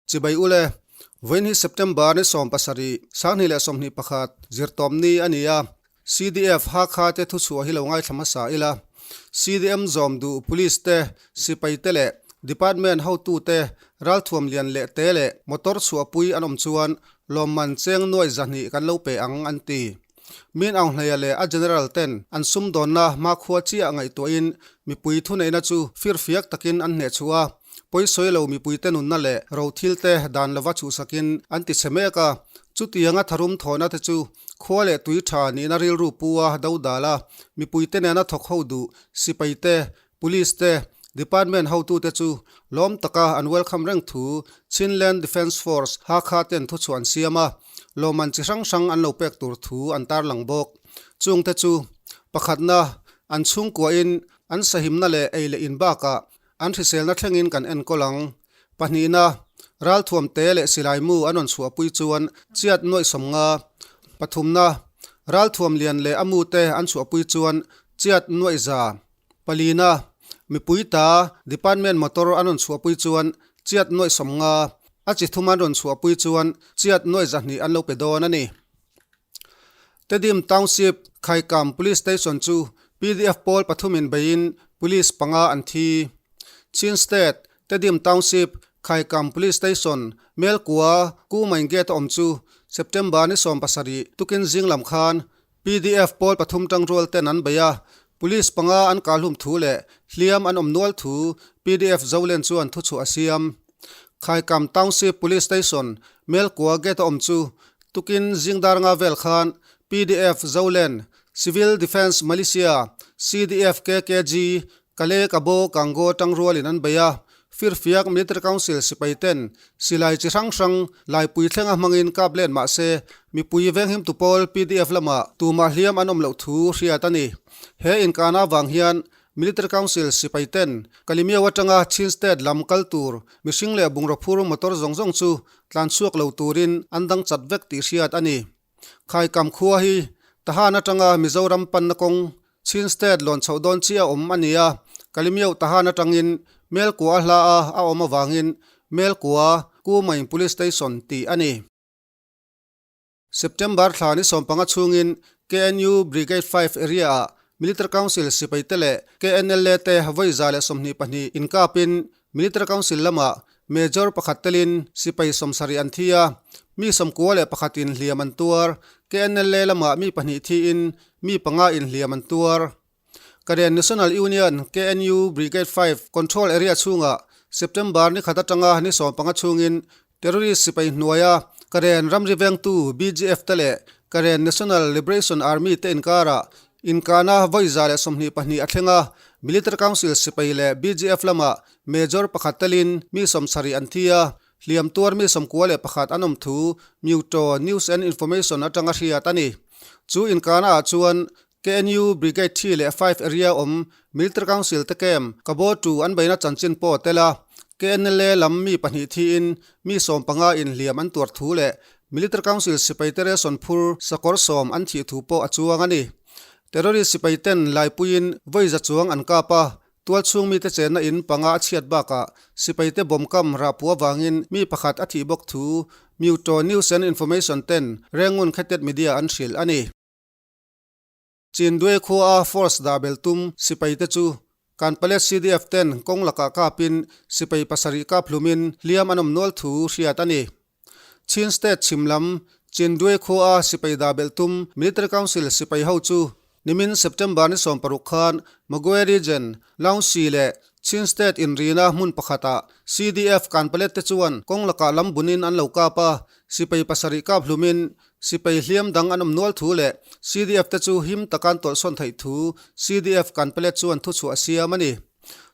Chibai ule, vawiin hi September ni 17, 2021, zirtawmni a ni a, CDF Hakha te thuchhuah hi lo ngaithla hmasa ila. CDM zawm duh Police te, sipai te leh Department hotute ralthuam lian leh te leh motor chhuahpui an awm chuan lawmman cheng nuai zahnih kan lo pe ang an ti. Min Aung Hleia leh a General ten an sumdawnna hmakhua chiah ngaihtuahin mipui thuneihna chu firfiak takin an hnehchhuah a, pawisawi lo mipuite nunna leh rothil te dan lova chhuhsakin an ti chhe mek a, chutianga tharum thawhna te chu khua leh tui tha nihna rilru pu a do dal a, mipuite nena thawk ho duh sipai te, police te, department hotute chu lawm taka an welcome reng thu Chinland Defence Force Hakha ten thuchhuah an siam a, lawmman chi hrang hrang an lo pek tur thu an tarlang bawk. Chungte chu pakhatna an chhungkuahin an sahimna leh ei leh in bakah An hriselna thlengin kan enkawl ang. Pahnihna, ralthuam te leh silai mu an rawn chhuahpui chuan chiat nuaih 50. Pathumna, ralthuam lian leh a mu te an chhuahpui chuan chiat nuaih 100. Palina, mipui ta department motor an rawn chhuahpui chuan chiat nuaih 50. A chi thum an rawn chhuahpui chuan chiat nuaih 200 an lo pe dawn a ni. Tedim Township Khaikam Police Station chu PDF pawl pathumin beiin police panga an thi. Chin State, Tedim Township Khaikam Police Station Melkua Kumain Gate a awm chu September ni 17 tukin zing lam khan PDF pawl pathum tangrual ten an bei a, police panga an kalhlum thu leh hliam an awm nual thu PDF Zolen chuan thuchhuah a siam. Khaikam Township Police Station Melkua Gate a awm chu Tukin zingdar nga vel khan PDF Zolen, Civil Defence Malaysia, CDF KKG, Kale Kabo Kango tangrualin an bei a, Firfiak Military Council sipai ten silai chi hrang hrang laipui thlenga hmangin kap let mah se mipui venghimtu pawl PDF lamah tumah hliam an awm loh thu hriat a ni. He inkana avang hian Military Council sipai ten Kalimiau atanga Chin State lam kal tur mihring leh bungraw phur motor zawng zawng chu tlan chhuak lo turin an dang chat vek tih hriat a ni. Khaikam khua hi Tahan atanga Mizoram panna kawng Chin State lawn chhoh dawn chiah a awm a ni a, Kalimiau Tahan atangin Melkua a hla a a awm avangin Melkua Kumain Police Station tih a ni. September thla ni 15 chhungin KNU Brigade 5 area-ah Military Council sipaite leh KNLA te vawi 122 inkapin Military Council lamah Major pakhat telin sipai 70 an thi a, mi 91 in hliam an tuar. KNLA lamah mi pahnih thiin mi panga in hliam an tuar. Karen National Union, KNU, Brigade 5 Control Area chhungah September ni khat atanga ni 15 chhungin terrorist sipai hnuaia Karen ramri vengtu BGF te leh Karen National Liberation Army te inkarah inkahna vawi 122 a thleng a, Military Council sipai leh BGF lamah Major pakhat telin mi 70 an thi a, hliam tuar mi 91 an awm thu Myuto News and Information atanga hriat a ni. Chu inkahna ah chuan KNU Brigade 3 leh 5 area awm Military Council te camp Kabo 2 an beihna chanchin pawh a tel a, KNLA lam mi pahnih thiin mi 15 in hliam an tuar thu leh Military Council sipai te ration phur sakawr 10 an thih thu pawh a chuang a ni. Terrorist sipai ten laipuiin vawi za chuang an kap a, tualchhung mite chenna in panga a chhiat bakah sipai te bomb kam rahpua vangin mi pakhat a thih bawk thu Myuto News and Information ten Rengun Khetet Media an hrilh a ni. Chindwe khua a force dah bel tum sipai te chu Kanpalet CDF ten kawng lakah kapin sipai pasarih kap hlumin hliam an awm nual thu hriat a ni. Chin State chhim lam Chindwe khua a sipai dah bel tum Military Council sipai ho chu nimin September ni 16 khan Magwe Region, Laungsi leh Chin State inrina hmun pakhatah CDF Kanpalet te chuan kawng lakah lam bunin an lo kap a, sipai pasarih kap hlumin Sipai hliam dang an awm nual thu leh CDF te chu him taka an tawlhsawn theih thu CDF Kanpalet chuan thuchhuah a siam a ni.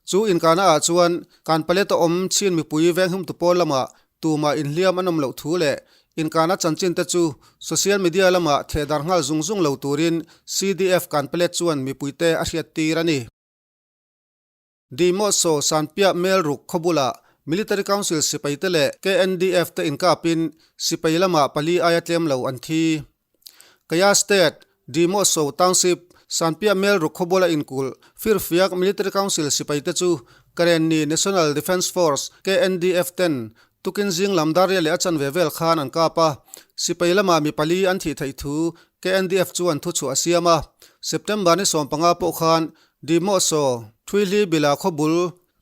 Chu inkahna ah chuan Kanpalet a awm chin mipui venghimtu pawl lamah tumah inhliam an awm loh thu leh inkahna chanchin te chu social media lamah thehdar nghal zung zung lo turin CDF Kanpalet chuan mipuite a hriattir a ni. Dimoso Sanpiah Melruk khaw bulah Military Council sipai te leh KNDF te inkapin sipai lamah pali aia tlem lo an thi. Kaya State, Dimoso Township, Sanpiah Melruk khaw bula inkulh Firfiak Military Council sipai te chu Karenni National Defence Force, KNDF, ten Tukin zing lam Darya leh a chanve vel khan an kap a, sipai lamah mi pali an thih theih thu KNDF chuan thuchhuah a siam a. September ni 15 pawh khan Dimoso, Thuihli Bila khawbul,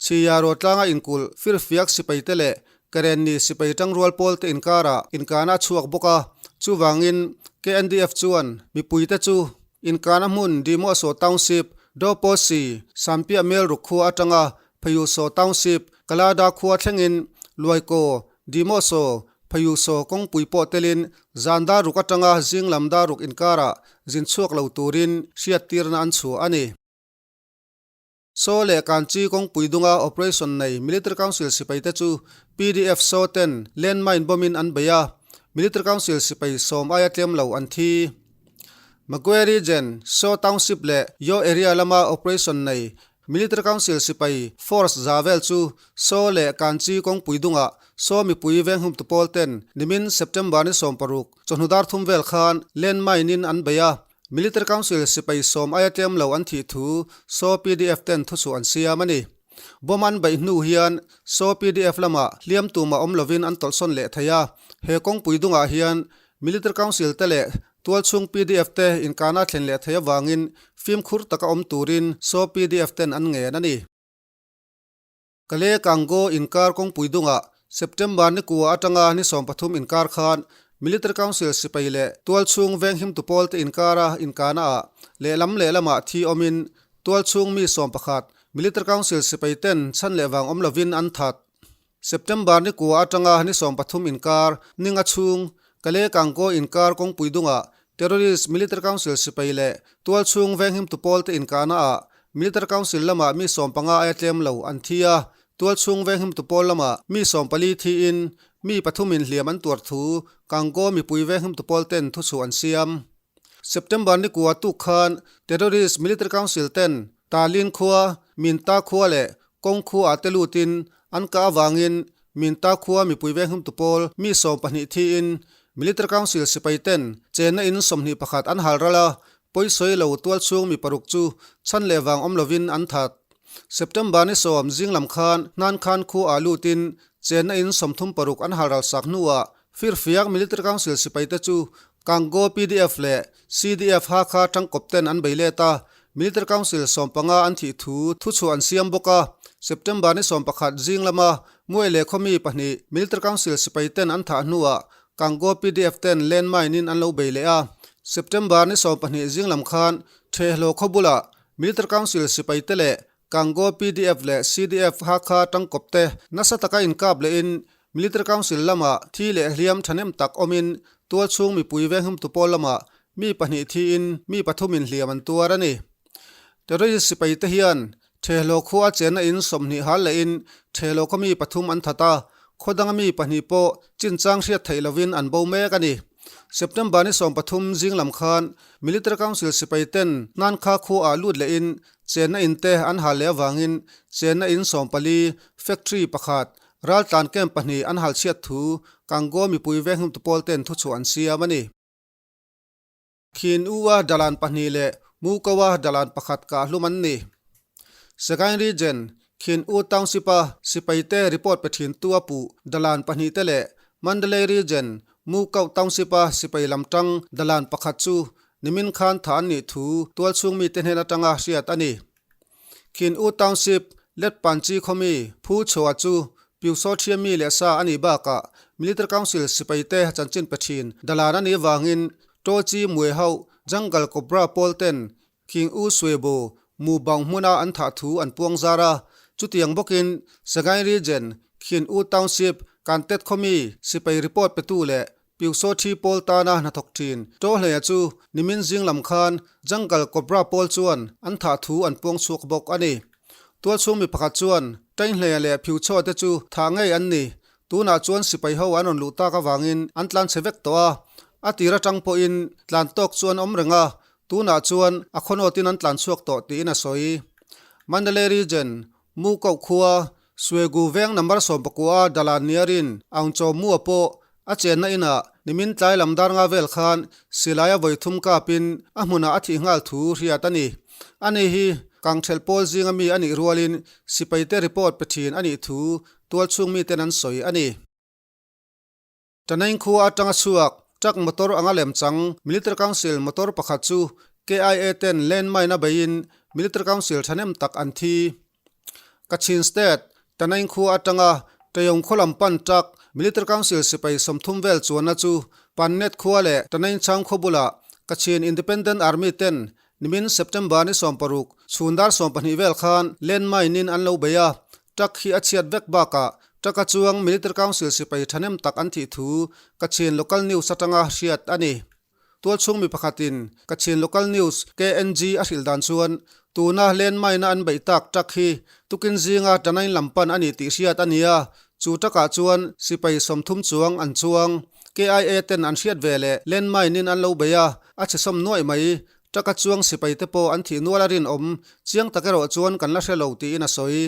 Chhia Rawtlanga inkulh firfiak sipaite leh Karenni sipai tangrual pawlte inkarah inkana a chhuak bawk a, chuvangin KNDF chuan mipuite chu inkana hmun Dimoso Township, Doposi, Sampiah Melruk khua atanga Phayuso Township, Kalada khua thlengin Luaikaw, Dimoso, Phayuso kawngpui pawh telin zan dar ruk atanga zing lam dar ruk inkarah zin chhuak lo turin hriattirna an chhuah a ni. Saw leh Kanchi kawngpui dunga operation nei Military Council sipaite chu PDF Saw ten landmine bomb-in an bei a, Military Council sipai sawm aia tlem lo an thi. Magwe Region, Saw Township leh Yaw area lama operation nei Military Council sipai force za vel chu Saw leh Kanchi kawngpui dungah Saw mipui venghumtu pawl ten nimin September ni 16 chawhnu dar thum vel khan landmine-in an bei a, Military Council sipai sawm aia tlem lo an thih thu Saw pdf ten thuchhuah an siam a ni. Bomb an beih hnu hian Saw pdf lamah hliam tumah awm lovin an tawlhsawn leh thei a. He kawngpui dungah hian Military Council te leh tualchhung pdf te inkana thlen leh thei avangin fimkhur taka awm turin Saw pdf ten an ngen a ni. Kale Kango inkar kawngpui dungah September ni kua atanga ni 13 inkar khan Military Council sipai leh tualchhung venghimtu pawlte inkara inkana ah lehlam lehlamah thi awmin tualchhung mi 11 Military Council sipai ten chhan leh vang awm lovin an that. September ni kua atanga ni 13 inkar ninga chhung Kale Kango inkar kawngpui dungah Terrorist Military Council sipai leh tualchhung venghimtu pawlte inkahna ah Military Council lamah mi 15 aia tlem lo an thi a, tualchhung venghimtu pawl lamah mi 14 thiin mi pathumin hliam an tuar thu Kangaw mipui venghimtu pawl ten thuchhuah an siam. September ni kua tuk khan Terrorist Military Council ten Talin khua, Minta khua leh Kawng khua ah te lutin an kah avangin Minta khua mipui venghimtu pawl mi 12 thiin Military Council sipai ten chenna in 21 an hal ral a, pawisawi lo tualchhung mi paruk chu chhan leh vang awm lovin an that. September ni 10 zinglam khan hnan khan khua ah lutin chenna in 36 an hal ral sak hnuah Firfiak Military Council sipai te chu Kangaw pdf leh CDF Hakha tangkawp ten an bei let a, Military Council 15 an thih thu thuchhuah an siam bawk a. September ni 11 zing lama Muai leh khawmi pahnih Military Council sipai ten an thah hnuah Kangaw pdf ten landmine in an lo bei leh a. September ni 12 zing lam khan Thehlo khaw bulah Military Council sipai te leh Kangaw pdf leh CDF Hakha tangkawp te nasa taka inkap lehin Military Council lamah thi leh hliam thahnem tak awmin tualchhung mipui venghumtu pawl lamah mi pahnih thiin mi pathumin hliam an tuar a ni. Terrorist sipai te hian Thehlo khua a chenna in 20 hal lehin Thehlo khaw mi pathum an that a, khaw danga mi pahnih pawh chinchang hriat theih lovin an bo mek a ni. September ni 13 zing lam khan Military Council sipai ten Hnankha khua ah lut lehin chenna in te an hal leh avangin chenna in 14, factory pakhat, Raltlan camp pahnih an hal chhiat thu Kangaw mipui venghumtu pawl ten thuchhuah an siam a ni. Khin U-a dalan pahnih leh Muko-a dalan pakhat kah hlum an ni. Sagaing Region, Khin U Township-a sipaite report pe thintu a puh dalan pahnih te leh Mandalay Region, Mukau Township-a sipai lam tang dalan pakhat chu nimin khan thah an nih thu tualchhung mite hnen atanga hriat a ni. Khin U Township, Letpanchi khawmi Phu Chhoa chu Pyusawt hriami leh sa a nih bakah Military Council sipaite chanchin pe thin dalan a nih avangin Tochi Mue Hauh Jungle Cobra pawl ten King U Swe Bo Mu Baung hmuna an thah thu an puang zar a. Chutiang bawkin Sagaing Region, Khin U Township, Kantet khawmi sipai report petu leh Piusaw thi pawl tana hnathawk thin Tawhleia chu nimin zing lam khan Jungle Cobra pawl chuan an thah thu an puang chhuak bawk a ni. Tualchhung mi pakhat chuan Tainhleia leh Phiuchaw te chu thah ngei an ni. Tunah chuan sipai ho an rawn luh tak avangin an tlan chhe vek tawh a. A tir atang pawhin tlan tawk chu an awm reng a, tunah chuan a khawnawtin an tlan chhuak tawh tiin a sawi. Mandalay Region Mu koh khua, Suegu veng number 19 a Dalan Niarin Aung Chaw Mua pawh a chenna inah nimin tlai lam dar nga vel khan silai a vawi thum kapin a hmunah a thih nghal thu hriat a ni. Ani hi Kangthelh pawl zinga mi a nih rualin sipaite report pe thin a nih thu tualchhung miten an sawi a ni. Tanaing khua atanga chhuak truck motor anga lemchang Military Council motor pakhat chu KIA ten landmine a beiin Military Council thahnem tak an thi. Kachin State, Tanaing khua atanga Tayong khaw lam pan truck Military Council sipai 30 vel chuanna chu Pannet khua leh Tanaing chhang khaw bulah Kachin Independent Army ten nimin September ni 16 chhun dar 12 vel khan landmine in an lo bei a, truck hi a chhiat vek bakah truck a chuang Military Council sipai thahnem tak an thih thu Kachin Local News atanga hriat a ni. Tualchhung mi pakhatin Kachin Local News, KNG, a hrilh dan chuan tuna landmine-a an beih tak truck hi tukin zinga Tanain lam pan a ni tih hriat a ni a, chu truck-ah chuan sipai 30 chuang an chuang. KIA ten an hriat ve leh landmine-in an lo bei a, a chhe sawm nuaih mai. Truck-a chuang sipai te pawh an thih nual a rinawm, chiang tak erawh chuan kan la hre lo tiin a sawi.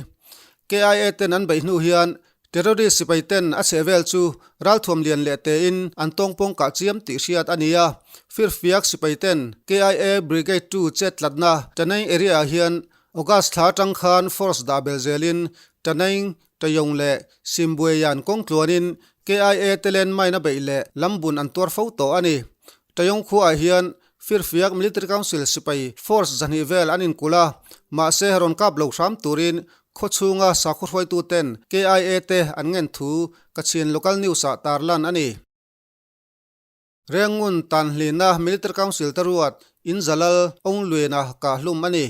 KIA ten an beih hnu hian Terrorist sipai ten a chheh vel chu ralthuam lian leh tein an tawngpawng kah chiam tih hriat a ni a. Firfiak sipai ten KIA Brigade 2 chet tlatna Tanaing area ah hian August thla atang khan force dah bel zelin Tanaing, Tayong leh Simbueyan kawng tluanin KIA te landmine a beih leh lambun an tuar fo tawh a ni. Tayong khua ah hian Firfiak Military Council sipai force 200 vel an inkulh a, mahse rawn kap lo hram turin khaw chhunga sakhaw hruaituten KIA te an ngen thu Kachin Local News ah tarlan a ni. Rengun Tanhlina Military Council te ruat in Zalal Ongluina kah hlum a ni.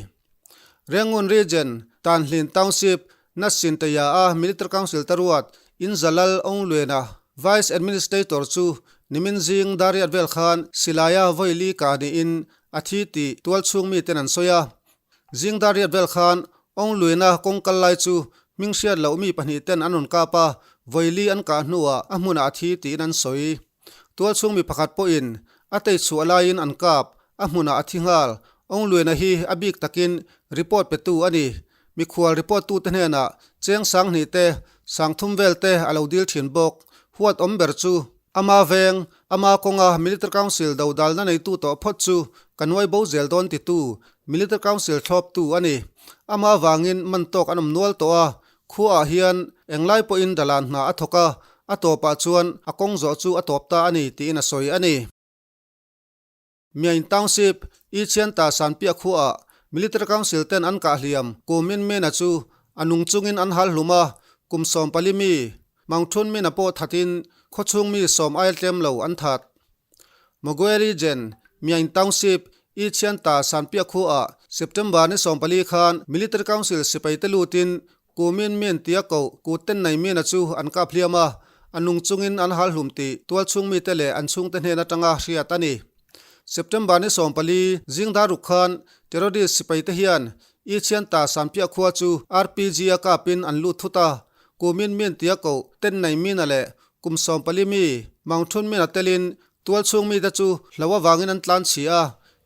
Rengun Region Tanhlin Township Nasinteya a Military Council te ruat in Zalal Ongluina Vice Administrator chu nimin zing dariat vel khan silaia vawi kah niin a thi tih tualchhung miten an sawi a. Zing dariat vel khan Ongluina kawng kal lai chu hming hriat loh mi pahnih ten an rawn kap a, vawi an kah hnuah a hmunah a thi tiin an sawi. Tualchhung mi pakhat pawhin a tei chhuah laiin an kap, a hmunah a thi nghal. Ongluina hi a bik takin report petu a ni. Mikhual report tute hnenah cheng 2000 te, 3000 vel te a lo dil thin bawk. Huat awm ber chu ama veng, ama kawnga Military Council dodalna neitu tawh phawt chu ka nuai bo zel dawn titu Military Council thlawptu a ni. Ama vangin man tawk an awm nual tawh a, khuaah hian englai pawhin dalan hna a thawk a, a tawpah chuan a kawng zawh chu a tawp ta a ni tiin a sawi a ni. Myain Township, I Chianta Sanpiah khuaah Military Council ten an kah hliam kumin Mena chu a nung chungin an hal hlum a, kum 14 mi Mangthun Mina pawh thatin khawchhung mi 10 aia tlem lo an that. Magwe Region, Myain Township, I Chianta Sanpiah khuaah September ni 14 khan Military Council sipai te lutin kumin min tia koh kut ten nei Mina chu an kap hliam a, a nung chungin an hal hlum tih tualchhung mite leh an chhungte hnen atanga hriat a ni. September ni 14 zing daruk khan terrorist sipai te hian I Chianta Sanpiah khua chu RPG a kapin an lut thut a, kumin min tia koh ten nei Mina leh kum 14 mi Mangthun Mina telin tualchhung mite chu hlo awangin an tlan chhi a,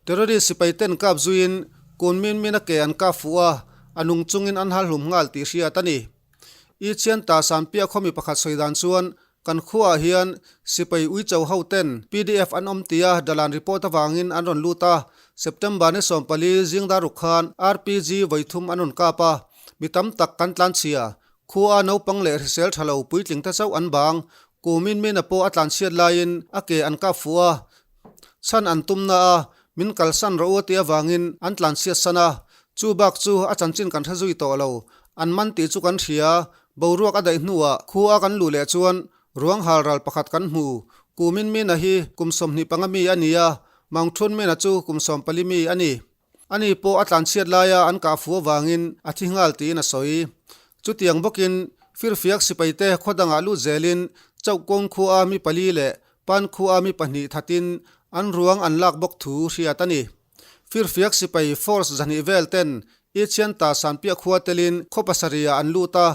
terrorist sipai ten kap zuiin kunmin Mina ke an kap fuh a, a nung chungin an hal hlum nghal tih hriat a ni. I Chianta Sanpiah khaw mi pakhat sawi dan chuan kan khuaah hian sipai uicho ho ten PDF an awm tia dalan report awangin an rawn lut a, September ni 14 zing daruk khan RPG vawi thum an rawn kap a, mi tam tak kan tlan chhia, khua naupang leh hrisel tha lo puitling te chauh an bang, kumin Mina pawh a tlan chhiat laiin a ke an kap fuh a, chhan an tumna a min kalsan rawh u a tih avangin an tlan chhiat san a, chu bak chu a chanchin kan hre zui tawh lo, an man tih chu kan hria, boruak a daih hnuah khua kan luh leh chuan ruang hal ral pakhat kan hmu, kumin Mina hi kum 25 mi a ni a, Mangthun Mina chu kum 14 mi a ni. Ani pawh a tlan chhiat laia an kah fu avangin a thi nghal tiin a sawi. Chutiang bawkin firfiak sipai te khaw dangah lut zelin Chauhkawng khua mi pali leh Pan khua mi pahnih thatin an ruang an lak bawk thu hriat a ni. Firfiak sipai force 200 vel ten I Chianta Sanpiah khua telin khaw pasarihah an lut a,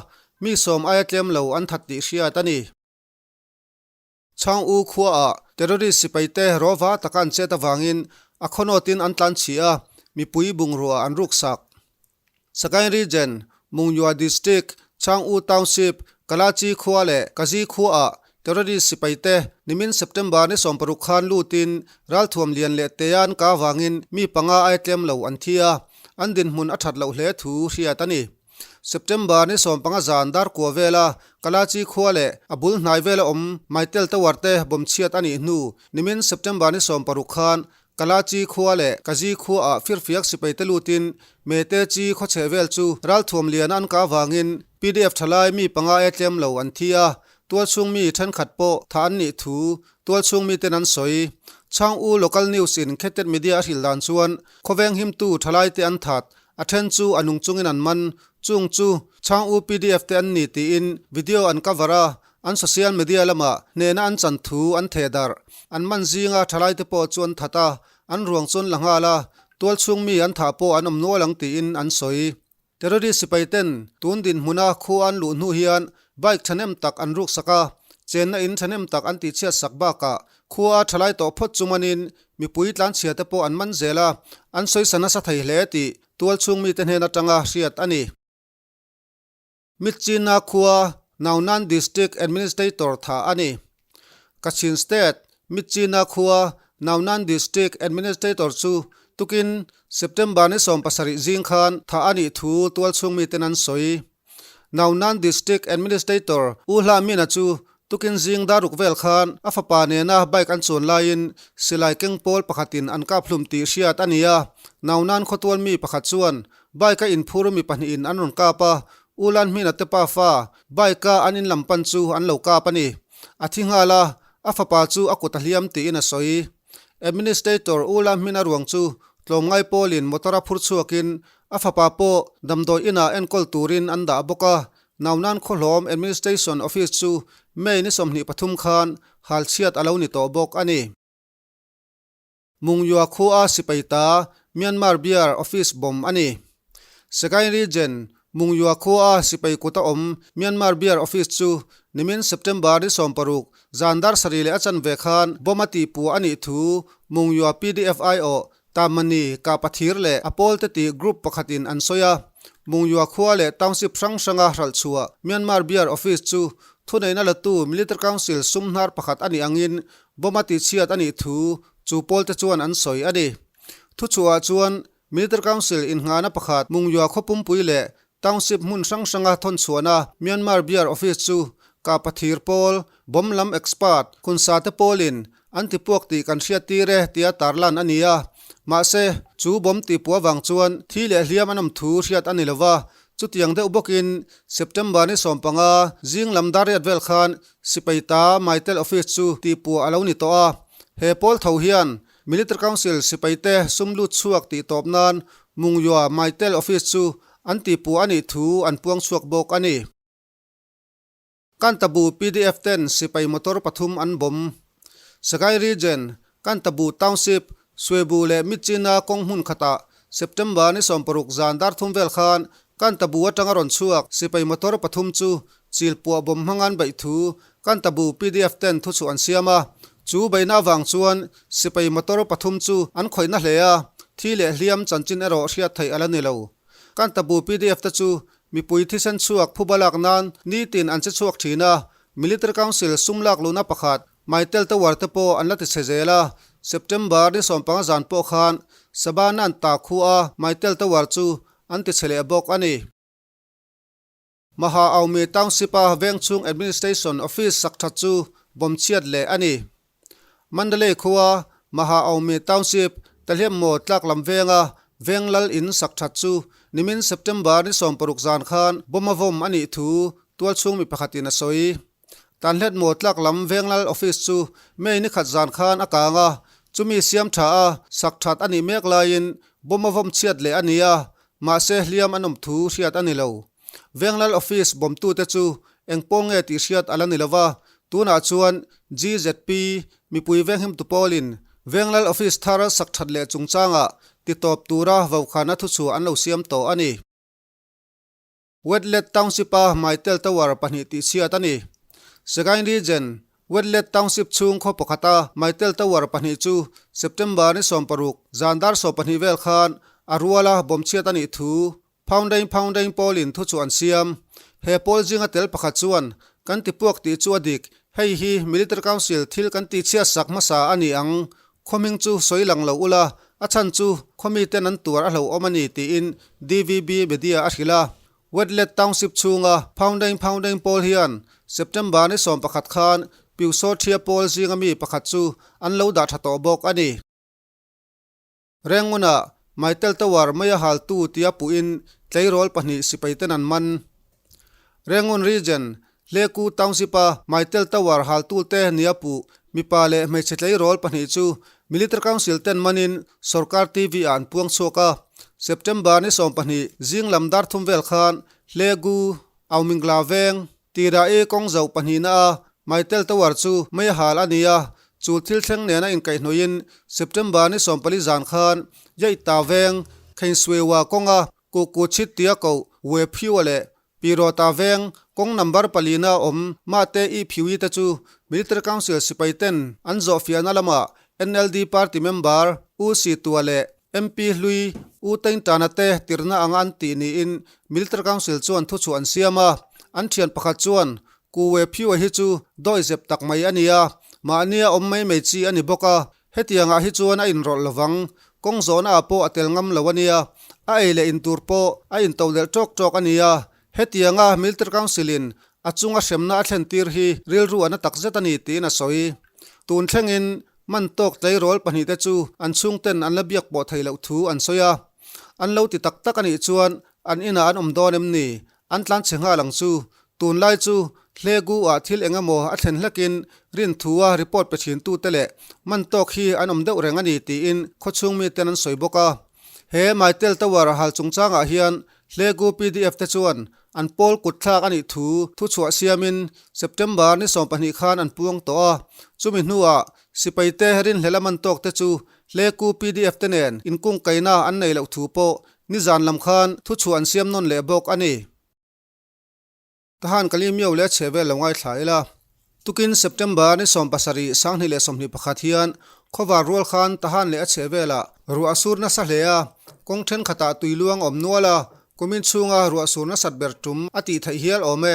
mi 10 aia tlem lo an that tih hriat a ni. Chhang U khuaah terrorist sipai te rawva taka an chet awangin a khawnawtin an tlan chhi a, mipui bungrua an ruk sak. Sagaing Region, Monywa District, Chhang U Township, Kalachi khua leh Kazi khuaah terrorist sipai te nimin September ni 16 khan lutin ralthuam lian leh te an ka awangin mi panga aia tlem lo an thi a, an dinhmun a that loh hle thu hriat a ni. September ni 15 zan dar kua vela Kalachi khua leh a bul hnai vela awm Mytel Tower te bawm chhiat a nih hnu nimin September ni 60 khan Kalachi khua leh Kazi khua ah firfiak sipai te lutin Mete chi khaw chheh vel chu ralthuam lian an kah avangin pdf thalai mi panga e tlem lo an thi a, tualchhung mi thenkhat pawh thah an nih thu tualchhung miten an sawi. Chhang U Local News in Khetet Media a hrilh dan chuan khawveng himtu thalai te an that, a then chu a nung chungin an man, chung chu Chhang U pdf te an ni tiin video an cover a, an social media lamah hnehna an chan thu an theh darh. An man zinga thalai te pawh chu an that a, an ruang chu an la nghal a, tualchhung mi an thah pawh an awm nual ang tiin an sawi. Terrorist sipai ten tun dinhmuna khua an luh hnu hian bike thahnem tak an ruk sak a, chenna in thahnem tak an tihchhiat sak bakah khua a thalai tawh phawt chu manin mipui tlanchhia te pawh an man zel a, an sawisa nasa thei hle tih tualchhung mite hnen atanga hriat a ni. Myitkyina khua Naunan District Administrator tha a ni. Kachin State, Myitkyina khua Naunan District Administrator chu tukin September ni 17 zing khan tha a nih thu tualchhung miten an sawi. Naunan District Administrator U Hla Mina chu tukin zing daruk vel khan a fapa nena bike an chuan laiin silai keng pawl pakhatin an kap hlum tih hriat a ni a. Naunan khawtual mi pakhat chuan Bike a inphur mi pahnihin an rawn kap a, U Lan Hmina te pafa bike a an inlam pan chu an lo kap a ni. A thi nghal a, a fapa chu a kut a hliam tiin a sawi. Administrator U Lan Hmina ruang chu tlawmngai pawlin motor a phur chhuakin a fapa pawh damdawi inah enkawl turin an dah bawk a, Naunan Khawhlawm Administration Office chu May ni 23 khan halchhiat a lo ni tawh bawk a ni. Mungyua khua sipai ta Myanmar Beer Office bomb a ni. Sagaing Region, Mungyua khua sipai kuta awm Myanmar Beer Office chu nimin September ni 60 zan dar sarih leh a chanve khan bomb a tihpuah a nih thu Mungyua PDF aiawh Tamani Kahpathir leh a pawlte tih group pakhatin an sawi a. Mungyua khua leh township hrang hranga hralh chhuah Myanmar Beer Office chu thuneihna latu Military Council sum hnar pakhat a nih angin Bomb a tihchhiat a nih thu chu pawlte chuan an sawi a ni. Thuchhuahah chuan Military Council innghahna pakhat Mungyua khaw pumpui leh Township hmun hrang hranga thawnchhuahna Myanmar Beer Office chu Kahpathir pawl, bomb lam expert, Khunsate pawlin an tipuak tih kan hriat tir e tia tarlan a ni a. Mahse, chu bomb tihpuah vang chuan thi leh hliam an awm thu hriat a ni lo va, Chutiang deuh bawkin September ni 15 zing lam dar riat vel khan Sipai ta Mytel Office chu tihpuah a lo ni tawh a. He pawl tho hian Military Council sipai te sum lut chhuak tih tawp nan Mungyua Mytel Office chu an tihpuah a nih thu an puang chhuak bawk a ni. Kantabu pdf ten sipai motor pathum an bomb. Sagaing Region, Kantabu Township, Suebu leh Myitkyina kawng hmun khatah September ni 60 zan dar thum vel khan Kantabu atanga rawn chhuak sipai motor pathum chu chil puah bomb hmang an beih thu Kantabu pdf ten thuchhuah an siam a. Chu beihna avang chuan sipai motor pathum chu an khawihna hle a, thi leh hliam chanchin erawh hriat theih a la ni lo. Kantabu pdf te chu Mipui thisen chhuak phuba lak nan nitin an che chhuak thin a, Military Council sum lak luhna pakhat Mytel Tower te pawh an la ti chhe zel a, September ni 15 zan pawh khan Sabana an ta khu a Mytel Tower chu an ti chhe leh bawk a ni. Maha Aumi Township a vengchhung Administration Office sak that chu bawm chhiat leh a ni. Mandalay khua Maha Aumi Township Tahliammaw tlak lam venga veng lal in sak that chu nimin September ni 60 zan khan bomb a vawm a nih thu tualchhung mi pakhatin a sawi. Tanhletmaw tlak lam veng lal office chu May ni khat zan khan a kang a, chumi siam tha a sak that a nih mek laiin bomb a vawm chhiat leh a ni a, mahse hliam an awm thu hriat a ni lo. Venglal office bawmtute chu eng pawl nge tih hriat a la ni lova, tunah chuan GZP mipui venghimtu pawlin Venglal office thar sak that leh chungchangah titawp tura vokhana thuchhuah an lo siam tawh a ni. Wetlet Township-a Mytel Tower pahnih tihchhiat a ni. Sagaing Region, Wetlet Township chhung khaw pakhata Mytel Tower pahnih chu September ni 60 zan dar 12 vel khan a ruala bawmchhiat a nih thu Phoundain Phoundain pawlin thu chu an siam. He pawl zinga tel pakhat chuan, Kan ti puak tih chu a dik. Hei hi Military Council thil kan tihchhiat sak hmasa a ni ang. Khawming chu sawi lang lo ula, a chhan chu khawmiten an tuar a hlauhawm a ni, tiin DVB Media a hrilh a. Wetlet Township chhunga Phaundaing Phaundaing pawl hian September ni 11 khan Pyusawthia pawl zinga mi pakhat chu an lo dah tha tawh bawk a ni. Rengunah Maitel Tower maia haltu tia puhin tleirawl pahnih sipaiten an man. Rengun Region, Hleku Township-a Maitel Tower haltute nia puh mipa leh hmeichhe tleirawl pahnih chu Military Council ten manin Sorkar TV ah an puang chhuak a. September ni 12 zing lam dar thum vel khan Hlegu, Aumingla veng, Tira'i kawng zoh pahnihna a Maitel Tower chu mei a hal a ni a, chu thil thleng nena inkaihhnawhin September ni 14 zan khan Yaita veng Kheinsueua kawnga Kuku chhit tia koh We Phiua leh Pirota veng kawng number palina awm Mate I Phiui te chu Military Council sipai ten an zawh fiahna lamah NLD party member U Si Tua leh MP hlui U Tengtana te tirhna anga an tih niin Military Council chuan thuchhuah an siam a, an thian pakhat chuan Ku We Phiua hi chu dawi zep tak mai a ni a, mahnia awm mai mai chi a ni bawk a, hetiangah hi chuan a inrawlh lovang, kawng zawhna ah pawh a tel ngam lo a nia, a ei leh in tur pawh a into delh tawk tawk a ni a, hetianga Military Council in a chunga hremna a thlen tir hi rilru a na takzet a ni tiin a sawi. Tun thlengin Man tawk tleirawl pahnihte chu an chhungten an la biak pawh theih loh thu an sawi a. An lo ti tak tak a nih chuan an inah an awm dawn em ni? An tlan chhe nghal ang chu. Tunlai chu Hlegu ah thil eng emaw a thlen hlekin rinthua report pe thintute leh man tawk hi an awm deuh reng a ni tiin khawchhung miten an sawi bawk a. He Maitel Tower hal chungchangah hian Hlegu pdf te chuan an pawl kut thlak a nih thu thuchhuah siamin September ni 12 khan an puang tawh a, chumi hnuah sipai te rinhlel a man tawk te chu Hlegu pdf te nen inkungkaina an nei loh thu pawh nizan lam khan thuchhuah an siam nawn leh bawk a ni. Tahan ka lim miau leh a chhe vel lo ngaithla ila. Tukin September ni 17 2021 hian khawvar rual khan Tahan leh a chhe velah ruah a sur nasa hle a, kawng thenkhatah tui luang awm nual a, kumin chhunga ruah sur nasat ber tum a tih theih hial awm e.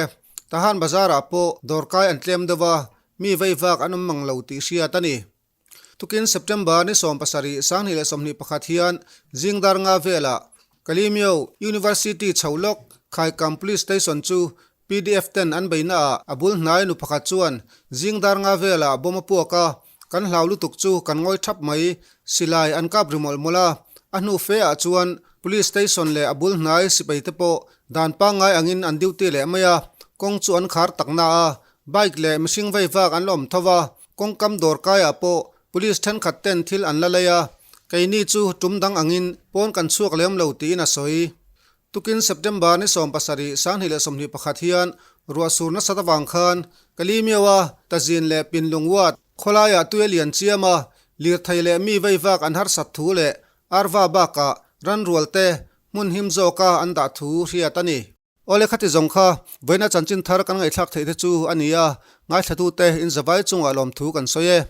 Tahan bazar ah pawh dawrkai an tlem deuh a, mi vei vak an awm mang lo tih hriat a ni. Tukin September ni 17 2021 hian zingdar nga velah Kalemyo University chho lawk Khaikam Police Station chu pdf ten an beihna ah a bul hnai nu pakhat chuan zingdar nga velah bomb a puak a, kan hlau lutuk chu kan ngawi thap mai, silai an kap ri mawlh mawlh a, a hnu fe ah chuan Police Station leh a bul hnai sipai te pawh dan pangngai angin an duty leh mai a, kawng chu an khar tak na a, bike leh mihring vei vak an la awm tho va. Kawngkam dawr kaiah pawh Police thenkhat ten thil an la lei a, keini chu tum dang angin pawn kan chhuak lem lo tiin a sawi. Tukin September ni 17, 2021 hian ruah sur nasat avang khan Kalimiau a Tazin leh Pinlung Ward khawlaiah tui a lian chiam a, lirthei leh mi vei vak an harsat thu leh arva bakah ranrual te hmun him zawka an dah thu hriat a ni. Awle khati zawng kha vawiina chanchin thar kan ngaihthlak theih te chu a ni a, ngaithlatute in zavai chungah lawmthu kan sawi e.